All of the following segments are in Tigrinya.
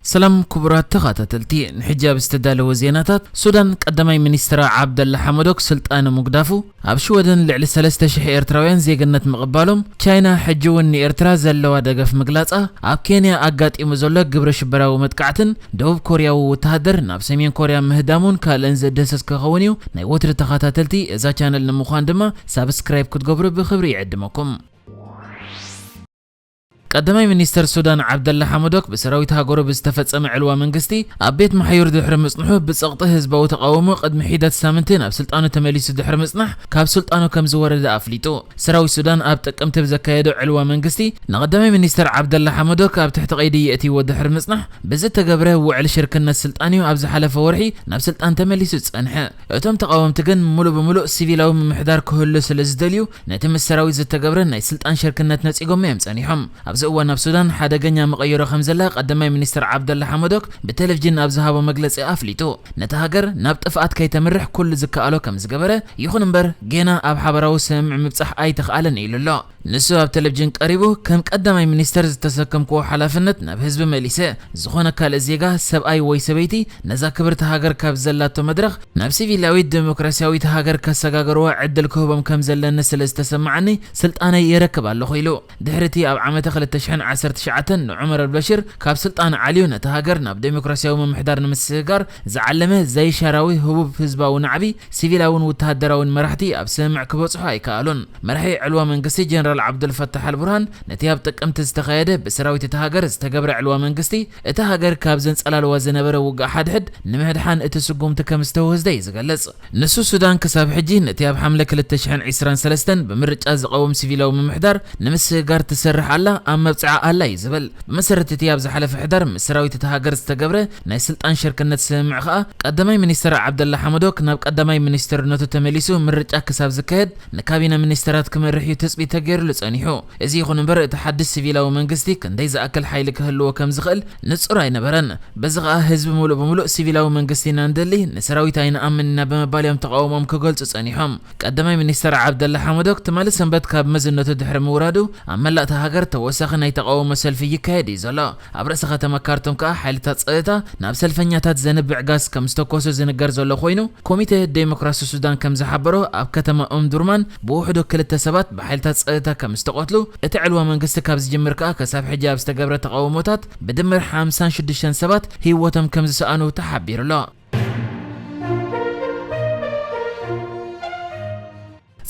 ሰላም ክቡራት ተኸታተልቲ፣ ንሕጂ ኣብ ዝተዳለወ ዜናታት፣ ሱዳን ቀዳማይ ሚኒስትራ ዓብደላ ሓመዶክ ስልጣኑ ምግዳፉ፣ ኣብ ሽወደን ልዕሊ ሰለስተ ሽሕ ኤርትራውያን ዜግነት ምቕባሎም፣ ቻይና ሕጂ እውን ንኤርትራ ዘለዋ ደገፍ ምግላጻ፣ ኣብ ኬንያ ኣጋጢሙ ዘሎ ግብረ ሽበራዊ መጥቃዕትን ደቡብ ኮርያዊ ወተሃደር ናብ ሰሜን ኮርያ ምህዳሙን ካልእን ዝድህሰስ ክኸውን እዩ። ናይ ወትሪ ተኸታተልቲ እዛ ቻነል ንምዃን ድማ ሳብስክራይብ ክትገብሩ ብኽብሪ ይዕድመኩም። ቀዳማይ ሚኒስተር ሱዳን ዓብደላ ሓመዶክ ብሰራዊት ሃገሩ ብዝተፈጸመ ዕልዋ መንግስቲ ኣብ ቤት ማሕዩር ድሕሪ ምጽንሑ፣ ብጸቕጢ ህዝባዊ ተቓውሞ ቅድሚ ሒደት ሳምንቲ ናብ ስልጣኑ ተመሊሱ ድሕሪ ምጽናሕ፣ ካብ ስልጣኑ ከም ዝወረደ ኣፍሊጡ። ሰራዊት ሱዳን ኣብ ጥቅምቲ ብዘካየዶ ዕልዋ መንግስቲ፣ ንቀዳማይ ሚኒስተር ዓብደላ ሓመዶክ ኣብ ትሕቲ ቀይዲ የእትይዎ ድሕሪ ምጽናሕ፣ ብዝተገብረ ውዕል ሽርክነት ስልጣን እዩ ኣብ ዝሓለፈ ወርሒ ናብ ስልጣን ተመሊሱ ዝጸንሐ። እቶም ተቓወምቲ ግን፣ ምሉእ ብምሉእ ሲቪላዊ ምምሕዳር ክህሉ ስለ ዝደልዩ፣ ነቲ ምስ ሰራዊት ዝተገብረ ናይ ስልጣን ሽርክነት ነጺጎሞ እዮም ጸኒሖም። ኣብዚ እዋን ኣብ ሱዳን ሓደገኛ መቐይሮ ከም ዘላ ቀዳማይ ሚኒስትር ዓብደላ ሓመዶክ ብቴሌቪዥን ኣብ ዝሃቦ መግለጺ ኣፍሊጡ። ነቲ ሃገር ናብ ጥፍኣት ከይተምርሕ ኩሉ ዝከኣሎ ከም ዝገበረ፣ ይኹን እምበር ጌና ኣብ ሓበራዊ ስምምዕ ምብጻሕ ኣይተኽኣለን ኢሉ ኣሎ። ንሱ ኣብ ቴሌቪዥን ቀሪቡ፣ ከም ቀዳማይ ሚኒስተር ዝተሰከምክዎ ሓላፍነት ናብ ህዝቢ መሊሰ፣ ዝኾነ ካልእ ዜጋ፣ ሰብኣይ ወይ ሰበይቲ፣ ነዛ ክብርቲ ሃገር ካብ ዘላቶ መድረኽ ናብ ሲቪላዊት ዲሞክራሲያዊት ሃገር ከሰጋገርዋ ዕድል ክህቦም ከም ዘለኒ ስለ ዝተሰማዓኒ፣ ስልጣነይ የረክብ ኣለኹ ኢሉ። ድሕሪ እቲ ኣብ ዓመተ ክልተ ሽሕን ዓሰርተ ትሽዓተን ንዑመር ኣልበሽር ካብ ስልጣን ዓልዩ፣ ነታ ሃገር ናብ ዴሞክራሲያዊ ምምሕዳር ንምስግጋር ዝዓለመ ዘይሻራዊ ህቡብ ህዝባዊ ናዕቢ፣ ሲቪላውን ወተሃደራውን መራሕቲ ኣብ ስምምዕ ክበጽሑ ኣይከኣሉን። መራሒ ዕልዋ መንግስቲ ጀነራል ዓብዱልፈታሕ ኣልቡርሃን፣ ነቲ ኣብ ጥቅምቲ ዝተኻየደ ብሰራዊት እታ ሃገር ዝተገብረ ዕልዋ መንግስቲ፣ እታ ሃገር ካብ ዘንጸላልዋ ዝነበረ ውግእ ሓድሕድ ንምሕድሓን እቲ ስጉምቲ ከም ዝተወስደ እዩ ዝገልጽ። ንሱ፣ ሱዳን ክሳብ ሕጂ ነቲ ኣብ ሓምለ ክልተ ሽሕን ዕስራን ሰለስተን ብምርጫ ዝቐውም ሲቪላዊ ምምሕዳር ንምስግጋር ትሰርሕ ኣላ፣ ኣብ መብጽዓ ኣላ እዩ ዝብል። ብመሰረት እቲ ኣብ ዝሓለፈ ሕዳር ምስ ሰራዊት እታ ሃገር ዝተገብረ ናይ ስልጣን ሽርክነት ስምምዕ ከኣ፣ ቀዳማይ ሚኒስተር ዓብደላ ሓመዶክ ናብ ቀዳማይ ሚኒስተርነቱ ተመሊሱ ምርጫ ክሳብ ዝካየድ ንካቢነ ሚኒስተራት ክመርሕ እዩ ትጽቢት ተገይሩሉ ጸኒሑ። እዚ ይኹን እምበር፣ እቲ ሓድሽ ሲቪላዊ መንግስቲ ክንደይ ዝኣክል ሓይሊ ክህልዎ ከም ዝኽእል ንጹር ኣይነበረን። በዚ ኸኣ፣ ህዝቢ ምሉእ ብምሉእ ሲቪላዊ መንግስቲ ኢና ንደሊ፣ ንሰራዊት ኣይንኣምን ኢና ብምባል እዮም ተቓውሞኦም ክገልጹ ጸኒሖም። ቀዳማይ ሚኒስተር ዓብደላ ሓመዶክ ትማሊ ሰንበት ካብ መዝነቱ ድሕሪ ምውራዱ፣ ኣብ መላእ እታ ሃገር ተወሳኺ ናይ ተቓውሞ ሰልፊ ይካየድ እዩ ዘሎ። ኣብ ርእሲ ከተማ ካርቱም ከኣ ሓይልታት ጸጥታ ናብ ሰልፈኛታት ዘንብዕ ጋዝ ከም ዝተኮሱ ዝንገር ዘሎ ኮይኑ፣ ኮሚተ ዴሞክራሲ ሱዳን ከም ዝሓበሮ፣ ኣብ ከተማ ኡምዱርማን ብውሕዱ ክልተ ሰባት ብሓይልታት ጸጥታ ከም ዝተቐትሉ፣ እቲ ዕልዋ መንግስቲ ካብ ዝጅምር ከኣ ክሳብ ሕጂ ኣብ ዝተገብረ ተቓውሞታት ብድምር ሓምሳን ሽዱሽተን ሰባት ህይወቶም ከም ዝሰኣኑ ተሓቢሩ ኣሎ።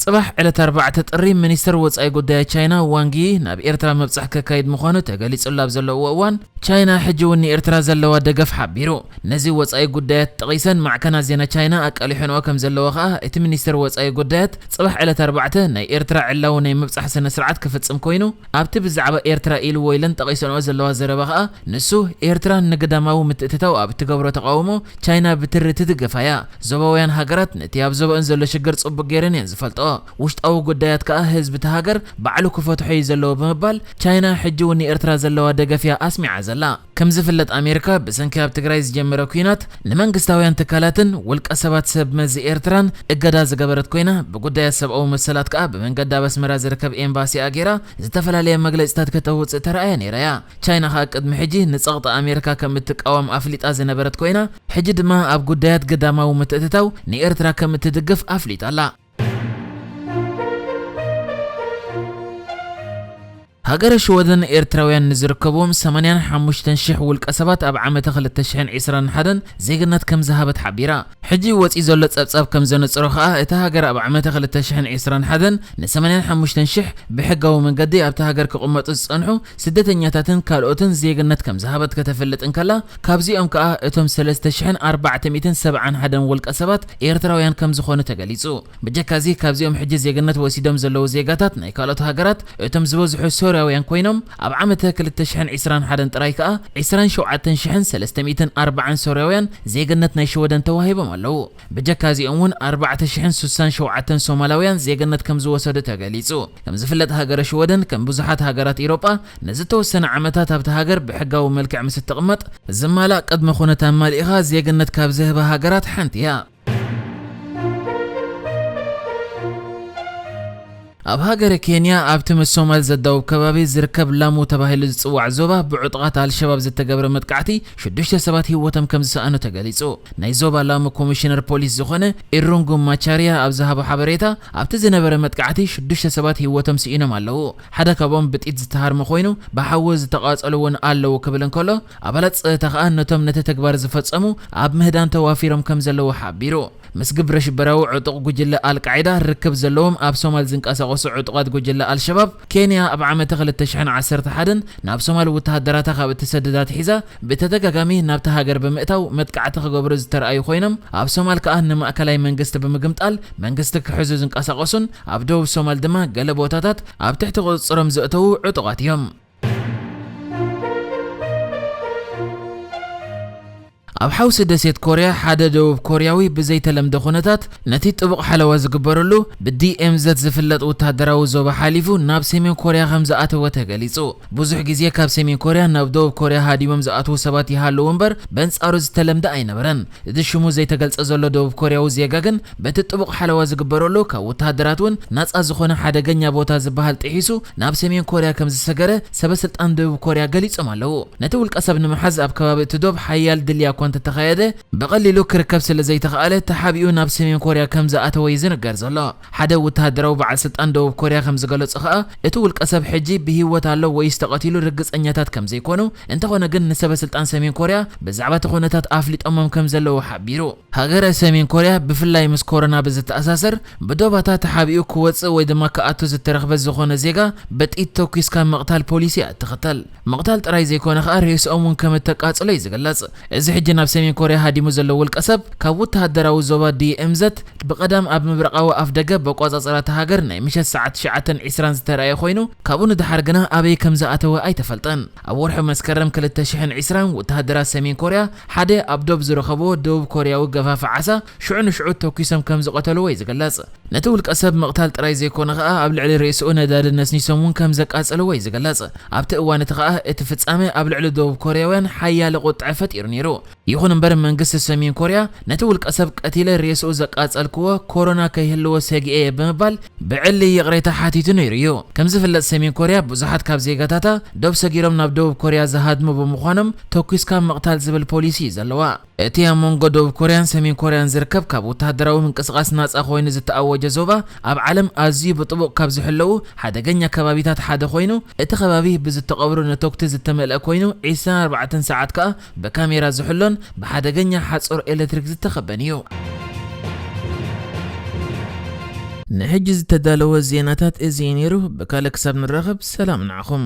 ጽባሕ ዕለት ኣርባዕተ ጥሪ፣ ሚኒስተር ወጻኢ ጉዳያት ቻይና ዋንግ ዪ ናብ ኤርትራ ምብጻሕ ከካይድ ምዃኑ ተገሊጹ ኣብ ዘለዎ እዋን፣ ቻይና ሕጂ እውን ንኤርትራ ዘለዋ ደገፍ ሓቢሩ። ነዚ ወጻኢ ጉዳያት ጠቒሰን ማዕከናት ዜና ቻይና ኣቃሊሐንኦ ከም ዘለዋ ከኣ፣ እቲ ሚኒስተር ወጻኢ ጉዳያት ጽባሕ ዕለት ኣርባዕተ ናይ ኤርትራ ዕላዊ ናይ ምብጻሕ ስነ ስርዓት ክፍጽም ኮይኑ፣ ኣብቲ ብዛዕባ ኤርትራ ኢልዎ ኢለን ጠቒሰንኦ ዘለዋ ዘረባ ከኣ፣ ንሱ፣ ኤርትራ ንግዳማዊ ምትእትታው ኣብ እትገብሮ ተቓውሞ ቻይና ብትሪ ትድግፋ እያ። ዞባውያን ሃገራት ነቲ ኣብ ዞባአን ዘሎ ሽግር ጽቡቕ ገይረን እየን ዝፈልጥኦ። ውሽጣዊ ጉዳያት ከኣ ህዝቢ እታ ሃገር ባዕሉ ክፈትሖ እዩ ዘለዎ ብምባል፣ ቻይና ሕጂ እውን ንኤርትራ ዘለዋ ደገፍ እያ ኣስሚዓ ዘላ። ከም ዝፍለጥ፣ ኣሜሪካ ብሰንኪ ኣብ ትግራይ ዝጀመረ ኲናት ንመንግስታውያን ትካላትን ውልቀ ሰባት ሰብ መዚ ኤርትራን እገዳ ዝገበረት ኮይና፣ ብጉዳያት ሰብኣዊ መሰላት ከኣ ብመንገዲ ኣብ ኣስመራ ዝርከብ ኤምባሲኣ ገይራ ዝተፈላለየ መግለጺታት ከተውጽእ ተራእያ ነይራ እያ። ቻይና ከኣ ቅድሚ ሕጂ ንጸቕጢ ኣሜሪካ ከም እትቃወም ኣፍሊጣ ዝነበረት ኮይና፣ ሕጂ ድማ ኣብ ጉዳያት ግዳማዊ ምትእትታው ንኤርትራ ከም እትድግፍ ኣፍሊጣ ኣላ። ሃገረ ሽወደን ኤርትራውያን ንዝርከብዎም ሰማንያን ሓሙሽተን ሽሕ ውልቀ ሰባት ኣብ ዓመተ ክልተ ሽሕን ዕስራን ሓደን ዜግነት ከም ዝሃበት ሓቢራ። ሕጂ ወጺኡ ዘሎ ጸብጻብ ከም ዘነጽሮ ከኣ፣ እታ ሃገር ኣብ ዓመተ ክልተ ሽሕን ዕስራን ሓደን ን ሰማንያን ሓሙሽተን ሽሕ ብሕጋዊ መንገዲ ኣብታ ሃገር ክቕመጡ ዝጸንሑ ስደተኛታትን ካልኦትን ዜግነት ከም ዝሃበት ከተፍልጥ እንከላ፣ ካብዚኦም ከኣ እቶም ሰለስተ ሽሕን ኣርባዕተ ሚእትን ሰብዓን ሓደን ውልቀ ሰባት ኤርትራውያን ከም ዝኾኑ ተገሊጹ። ብጀካ እዚ፣ ካብዚኦም ሕጂ ዜግነት ወሲዶም ዘለዉ ዜጋታት ናይ ካልኦት ሃገራት፣ እቶም ዝበዝሑ ሶርያውያን ኮይኖም፣ ኣብ ዓመተ ክልተ ሽሕን ዕስራን ሓደን ጥራይ ከኣ ዕስራን ሸውዓተን ሽሕን ሰለስተ ሚእትን ኣርባዓን ሶርያውያን ዜግነት ናይ ሽወደን ተዋሂቦም ኣለዉ። ብጀካ እዚኦም እውን ኣርባዕተ ሽሕን ስሳን ሸውዓተን ሶማላውያን ዜግነት ከም ዝወሰዱ ተገሊጹ። ከም ዝፍለጥ፣ ሃገረ ሽወደን ከም ብዙሓት ሃገራት ኢሮጳ ንዝተወሰነ ዓመታት ኣብቲ ሃገር ብሕጋዊ መልክዕ ምስ እትቕመጥ፣ ዝማላእ ቅድመ ኩነት ኣማሊእኻ ዜግነት ካብ ዝህባ ሃገራት ሓንቲ እያ። ኣብ ሃገረ ኬንያ ኣብቲ ምስ ሶማል ዘዳውብ ከባቢ ዝርከብ ላሙ ተባሂሉ ዝጽዋዕ ዞባ ብዕጡቓት ኣልሸባብ ዝተገብረ መጥቃዕቲ ሽዱሽተ ሰባት ህይወቶም ከም ዝሰኣኑ ተገሊጹ። ናይ ዞባ ላሙ ኮሚሽነር ፖሊስ ዝኾነ ኢሩንጉ ማቻርያ ኣብ ዝሃቦ ሓበሬታ፣ ኣብቲ ዝነበረ መጥቃዕቲ ሽዱሽተ ሰባት ህይወቶም ስኢኖም ኣለዉ። ሓደ ካብኦም ብጥይት ዝተሃርመ ኮይኑ፣ ብሓዊ ዝተቓጸሉ እውን ኣለዉ ክብል እንከሎ፣ ኣባላት ጸጥታ ከኣ ነቶም ነቲ ተግባር ዝፈጸሙ ኣብ ምህዳን ተዋፊሮም ከም ዘለዉ ሓቢሩ። ምስ ግብረ ሽበራዊ ዕጡቕ ጉጅለ ኣልቃዒዳ ርክብ ዘለዎም ኣብ ሶማል ዝንቀሳቐሱ ዕጡቓት ጉጅለ ኣልሸባብ፣ ኬንያ ኣብ ዓመተ ክልተ ሽሕን ዓሰርተ ሓደን ናብ ሶማል ወተሃደራታ ካብ እትሰድድ ኣትሒዛ ብተደጋጋሚ ናብታ ሃገር ብምእታው መጥቃዕቲ ክገብሩ ዝተረኣዩ ኮይኖም፣ ኣብ ሶማል ከኣ ንማእከላይ መንግስቲ ብምግምጣል መንግስቲ ክሕዙ ዝንቀሳቐሱን ኣብ ደቡብ ሶማል ድማ ገለ ቦታታት ኣብ ትሕቲ ቁጽጽሮም ዘእተዉ ዕጡቓት እዮም። ኣብ ሓውሲ ደሴት ኮርያ ሓደ ደቡብ ኮርያዊ ብዘይተለምደ ኩነታት ነቲ ጥቡቕ ሓለዋ ዝግበረሉ ብዲ ኤም ዘት ዝፍለጥ ወተሃደራዊ ዞባ ሓሊፉ ናብ ሰሜን ኮርያ ከም ዝኣተወ ተገሊጹ። ብዙሕ ግዜ ካብ ሰሜን ኮርያ ናብ ደቡብ ኮርያ ሃዲሞም ዝኣትዉ ሰባት ይሃልዉ እምበር፣ በንጻሩ ዝተለምደ ኣይነበረን። እቲ ሽሙ ዘይተገልጸ ዘሎ ደቡብ ኮርያዊ ዜጋ ግን፣ በቲ ጥቡቕ ሓለዋ ዝግበረሉ ካብ ወተሃደራት እውን ናጻ ዝኾነ ሓደገኛ ቦታ ዝበሃል ጥሒሱ ናብ ሰሜን ኮርያ ከም ዝሰገረ ሰበ ስልጣን ደቡብ ኮርያ ገሊጾም ኣለዉ። ነቲ ውልቀ ሰብ ንምሓዝ ኣብ ከባቢ እቲ ዶብ ሓያል ድልያ እኳ እንተተኻየደ፣ ብቐሊሉ ክርከብ ስለ ዘይተኻእለ ተሓቢኡ ናብ ሰሜን ኮርያ ከም ዝኣተወ እዩ ዝንገር ዘሎ። ሓደ ወተሃደራዊ በዓል ስልጣን ደቡብ ኮርያ ከም ዝገለጾ ከኣ፣ እቲ ውልቀ ሰብ ሕጂ ብህይወት ኣሎ ወይስ ተቐቲሉ ርግጸኛታት ከም ዘይኮኑ፣ እንተኾነ ግን ንሰበ ስልጣን ሰሜን ኮርያ ብዛዕባ እቲ ኩነታት ኣፍሊጦሞም ከም ዘለዉ ሓቢሩ። ሃገረ ሰሜን ኮርያ ብፍላይ ምስ ኮሮና ብዝተኣሳሰር ብዶባታ ተሓቢኡ ክወጽእ ወይ ድማ ክኣቱ ዝተረኽበ ዝኾነ ዜጋ በጥይት ተኲስካ ምቕታል ፖሊሲ እያ እትኽተል። ምቕታል ጥራይ ዘይኮነ ከኣ ሬስኦም እውን ከም እተቃጽሎ እዩ ዝግለጽ። እዚ ሕጂ ናብ ሰሜን ኮርያ ሃዲሙ ዘሎ ውልቀ ሰብ ካብ ወተሃደራዊ ዞባ ዲ ኤም ዘት ብቐዳም ኣብ ምብራቓዊ ኣፍደገ በቋጻጽራ እታ ሃገር ናይ ምሸት ሰዓት ትሽዓተን ዕስራን ዝተረኣየ ኮይኑ፣ ካብኡ ንደሓር ግና ኣበይ ከም ዝኣተወ ኣይተፈልጠን። ኣብ ወርሒ መስከረም ክልተ ሽሕን ዕስራን ወተሃደራት ሰሜን ኮርያ ሓደ ኣብ ዶብ ዝረኸብዎ ደቡብ ኮርያዊ ገፋፊ ዓሳ ሽዑ ንሽዑ ተኲሶም ከም ዝቐተልዎ እዩ ዝግለጽ። ነቲ ውልቀ ሰብ ምቕታል ጥራይ ዘይኮነ ከኣ ኣብ ልዕሊ ርእስኡ ነዳዲ ነስኒሶም እውን ከም ዘቃጸልዎ እዩ ዝግለጽ። ኣብቲ እዋን እቲ ከኣ እቲ ፍጻመ ኣብ ልዕሊ ደቡብ ኮርያውያን ሓያለ ቁጥዐ ፈጢሩ ነይሩ። ይኹን እምበር መንግስቲ ሰሜን ኮርያ ነቲ ውልቀ ሰብ ቀቲለ ርእስኡ ዘቃጸልክዎ ኮሮና ከይህልዎ ሰጊኤ እየ ብምባል ብዕሊ ይቕሬታ ሓቲቱ ነይሩ እዩ። ከም ዝፍለጥ ሰሜን ኮርያ ብዙሓት ካብ ዜጋታታ ዶብ ሰጊሮም ናብ ደቡብ ኮርያ ዝሃድሙ ብምዃኖም ተኲስካ ምቕታል ዝብል ፖሊሲ እዩ ዘለዋ። እቲ ኣብ መንጎ ደቡብ ኮርያን ሰሜን ኮርያን ዝርከብ ካብ ወተሃደራዊ ምንቅስቓስ ናጻ ኮይኑ ዝተኣወጀ ዞባ ኣብ ዓለም ኣዝዩ ብጥቡቕ ካብ ዝሕለዉ ሓደገኛ ከባቢታት ሓደ ኮይኑ፣ እቲ ከባቢ ብዝተቐብሩ ነተኩቲ ዝተመልአ ኮይኑ፣ ዕስራን ኣርባዕተን ሰዓት ከኣ ብካሜራ ዝሕሎን ብሓደገኛ ሓጹር ኤሌክትሪክ ዝተኸበን እዩ። ንሕጂ ዝተዳለወ ዜናታት እዚ እዩ ነይሩ። ብካልእ ክሳብ ንራኸብ ሰላም ንዓኹም።